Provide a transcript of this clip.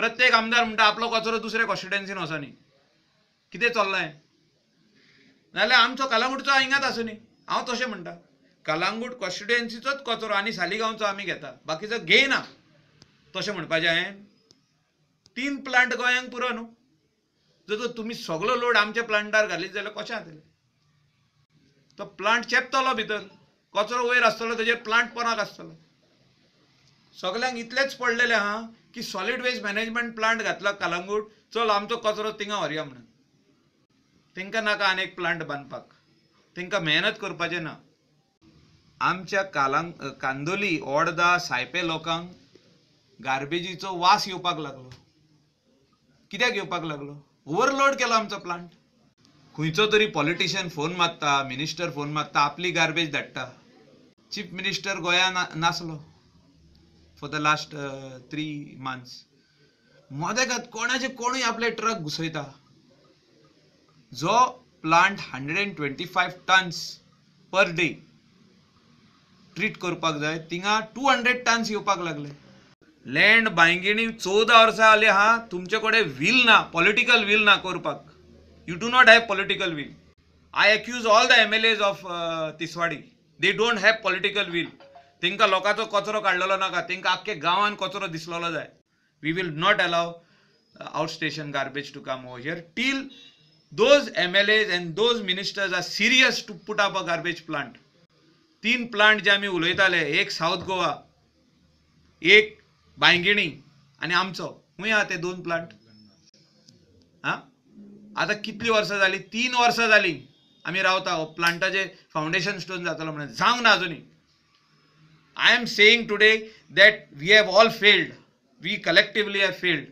प्रत्येक आमदार म्हणटा आपलो कचरो दुसऱ्या कॉन्स्टिट्युएन्सीन वचनी. कितें चल्लां हें? नाजाल्यार आमचो कलांगूटचो हिंगाच आसुनी. हांव तशें म्हणटा, कलांगूट कॉन्स्टिट्युएन्सीचोच कचरो आनी सालिगांवचो आमी घेता, बाकीचो घेयना. तशें म्हणपाचें हांवें? 3 प्लांट गोंयांक पुरो न्हू. जर तुमी सगलो लोड आमच्या प्लांटार घालीत जाल्यार कशें जातलें? तो प्लांट चेपतलो भितर, कचरो वयर आसतलो, तेजेर प्लांट पोनाक आसतलो. सगल्यांक इतलेंच पडलेलें आहा की सॉलीड वेस्ट मॅनेजमेंट प्लांट घातला कलांगूट, चल आमचो कचरो थिंगा व्हरया म्हणून. तांकां नाका आनी एक प्लांट बांदपाक, तांकां मेहनत करपाचें ना. आमच्या कांदोली, ओडदा, सायपे लोकांक गार्बेजीचो वास येवपाक लागलो. कित्याक येवपाक लागलो? ओवरलोड केलो आमचो प्लांट. खंयचो तरी पॉलिटिशियन फोन मारता, मिनिस्टर फोन मारता, आपली गार्बेज धाडटा. चीफ मिनिस्टर गोंया नासलो फॉर the last 3 months. मदेकात कोणाचे कोणूय आपले ट्रक घुसयता. जो plant 125 tons per day treat करपाक जाय, थिंगा 200 टन्स येवपाक लागले. लँड बांयगिणी 14 वर्सां जाली आहा, तुमचे कडेन व्हील ना, पॉलिटिकल व्हील ना करपाक. You do not have political will. I accuse all the MLAs of Tiswadi, they don't have political will. तांकां लोकांचो कचरो काडलेलो नाका, तांकां आख्खे गांवान कचरो दिसलेलो जाय. We will not allow out station garbage to come over here till those MLAs and those ministers are serious to put up a garbage plant. 3 plant जे आमी उलयताले, एक सावथ गोवा, एक बांयगिणी आनी आमचो, खंय आहा ते 2 प्लांट? आं, आतां कितलीं वर्सां जालीं? 3 वर्सां जालीं आमी रावता हो प्लांटाचे फावंडेशन स्टोन जातलो म्हणून, जावंक ना अजुनूय. I am saying today that we have all failed, we collectively have failed.